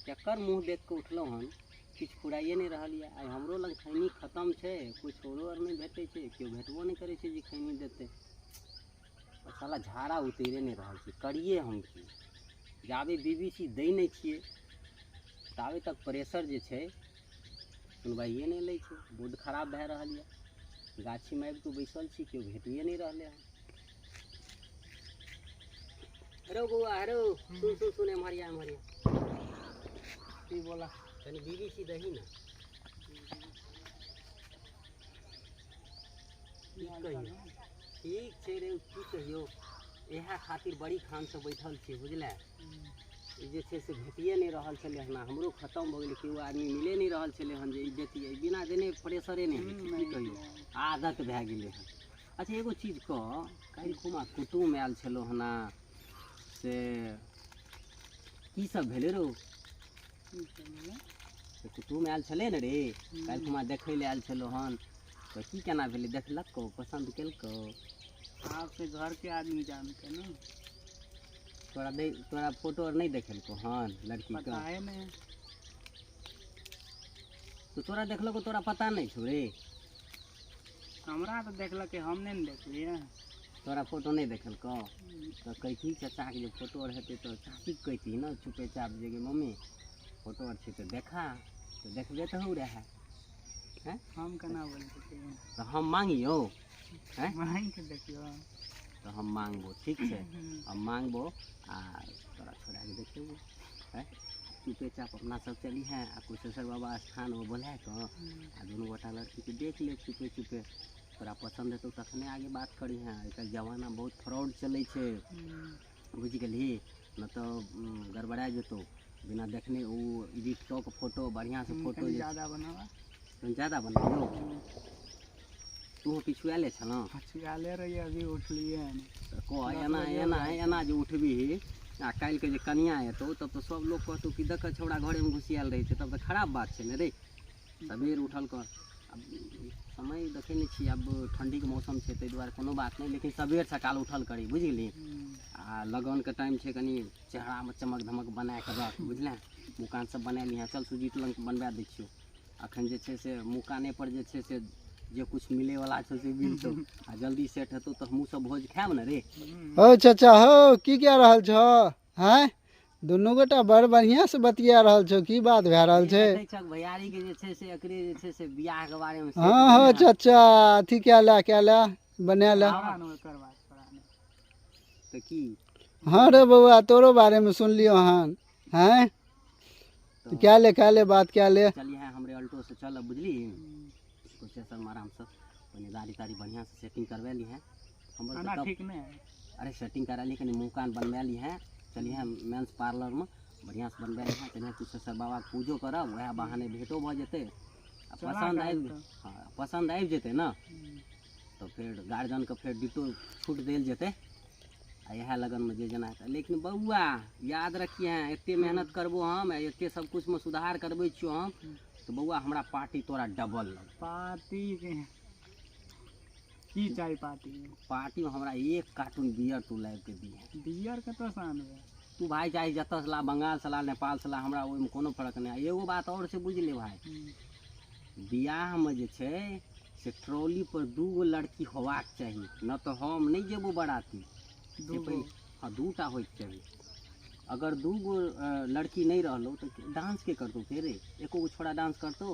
केकर मुँह देख कऽ उठलहुँ हन, किछु फुराइए नहि रहल यऽ। आइ हमरो लग खैनी खतम छै, कोइ छोरो आर नहि भेटै छै, केओ भेटबो नहि करै छै जे खैनी देतै। साला झाड़ा उतरिए नहि रहल छै, करिए हम की? जाबे बीबीसी दै नहि छियै ताबे तक प्रेशर जे छै सुनवाइए नहि लै छै। मूड खराब भए रहल यऽ। गाछीमे आबि कऽ बैसल छी, केओ भेटिए नहि रहलै हन। हेरो बौआ, हेरो सुन सुन सुन, एम्हर या एम्हर या। की बोला? कनि बीबीसी दही ने। की कहियौ, ठीक छै रे, की कहियौ, इएह खातिर बड़ी खानसँ बैठल छियै, बुझले। ई जे छै से भेटिए नहि रहल छलै हन, हमरो खतम भऽ गेलै, केओ आदमी मिले नहि रहल छलै हन जे ई देतियै। बिना देने प्रेशरे नहि होइ छै, की कहियौ, आदत भए गेलै हन। अच्छा एगो चीज कह, काल्हि खुमा कुटुम आयल छलौ हन, से की सब भेलै रौ? कुटुम आयल छलै ने रे काल्हि खुमा, देखै लए आयल छलौ हन, तऽ की केना भेलै? देखलकौ, पसन्द केलकौ? आब से घर के आदमी जानते ने। तोरा दे, तोरा फोटो आर नहि देखेलकौ हन लड़की के? पता है नहीं। तो तोरा देखलकौ, तोरा पता नहि छौ रे? हमरा तऽ देखलकै, हम नहि ने देखलियै। तोरा फोटो नहि देखेलकौ? तऽ कहती चाचाके जे फोटो आर हेतै तऽ चाचीके कहती ने चुपे चाप जे गे मम्मी फोटो आर छै तऽ देखा, तऽ देखबे तऽ हौ रहए। हैं? हम केना बोलि सकैए? तऽ हम मांगियौ? हैं, मांगि के देखियौ। तऽ हम मांगबो, ठीक छै, हम मांगबो आ तोरा छोड़ा के देखेबो। हैं, चुपे चाप अपना सब चली हैं आ कुशेश्वर बाबा स्थान ओ बोला कऽ आ दुनू गोटा लड़कीके देख ले चुपे चुपे। तोरा पसन्द हेतौ तखने आगे बात करी। हैं, आइकाल्हि जमाना बहुत फ्रॉड चलै छै, बुझि गेलही न? तऽ गड़बड़ा जेतौ। बिना देखने ओ एडिट कऽ के फोटो बढ़िआँसँ फोटो कनि जे ज्यादा बनाबा, कनि ज्यादा बनाबियौ। तू पिछुआले छलहुँ? पछुआले रहियै, अभी उठलियै हन। तऽ कह 10 एना बजे एना भए एना जे उठबिही आ काल्हिके जे कनिआँ एतौ तब तऽ सब लोक कहतौ कि देखऽ छौड़ा घरेमे घुसियाल रहै छै, तब तऽ खराब बात छै ने रे। सबेर उठल कर। आब समय देखै नहि छियै, आब ठण्डीके मौसम छै, ताहि दुआरे कोनो बात नहि, लेकिन सबेर सकाल उठल करी, बुझि गेलही? आ लगनके टाइम छै, कनि चेहरामे चमक धमक बनाए कऽ रख, बुझले? मुँह कान सब बना लिहेँ। चल सुजीत लग बनबा दै छियौ। अखन जे छै से मुँह काने पर जे छै से जे कुछ मिलैवला छौ से मिलतौ आ जल्दी सेट हेतौ तऽ हमहूँ सब भोज खायब ने रे। हौ चाचा हौ, की कए रहल छौ? आँय, दुनू गोटा बड़ बढ़िआँ से बतिया रहल छौ, की बात भए रहल छै? देखै छक भैयारी के जे छै से एकरे जे छै से बियाह के बारे में। हँ हौ चाचा, अथी कए ले, कए ले, बना ले। छोड़ा ने ओकर बात, छोड़ा ने। तऽ की? हँ रे बौआ, तोरो बारेमे सुनलियौ हन। आँय, तऽ कए ले, कए ले, बात कए ले। चलिहे हमरे अल्टो से चलब, बुझली? कुशेश्वरमे आरामसँ कनि दाढ़ी ताड़ी बढ़िआँसँ सेटिंग करबा लिहेँ हमर। खाना तऽ ठीक नहि है। अरे सेटिंग करा लिहेँ, कनि मुँह कान बनबा लिहेँ। चलिहेँ मेन्स पार्लरमे, बढ़िआँसँ बनबा लिहेँ। चलिहेँ कुशेश्वर बाबाके पूजो करब, वएह बहाने भेटो भऽ जेतै आ चला पसन्द काल्हि आबि तऽ। हँ, पसन्द आबि जेतै ने तऽ फेर गार्जियनके फेर डिटो छूट देल जेतै आ इएह लगनमे जे जेना हेतै। लेकिन बौआ याद रखिहे, एते मेहनत करबो हम आ एते सब कुछमे सुधार करबै छियौ हम, तऽ बौआ हमरा पार्टी तोरा डबल लग। पार्टी के की चाही पार्टी में? पार्टीमे हमरा एक कार्टून बियर तू लाबि कऽ दिहे। बियर कतऽसँ आनबै? तू भाय चाहे जतऽसँ ला, बंगालसँ ला, नेपालसँ ला, हमरा ओहिमे कोनो फर्क नहि। एगो बात आओर छै, बुझि ले भाय, बियाहमे जे छै से ट्रॉली पर 2 गो लड़की होबाक चाही, न तऽ हम नहि जेबो बराती। दू गो? हँ, 2टा होइके चाही। अगर 2 गो लड़की नहि रहलो तऽ डांस के करतौ फेर रे? एको गो छोड़ा डांस करतौ?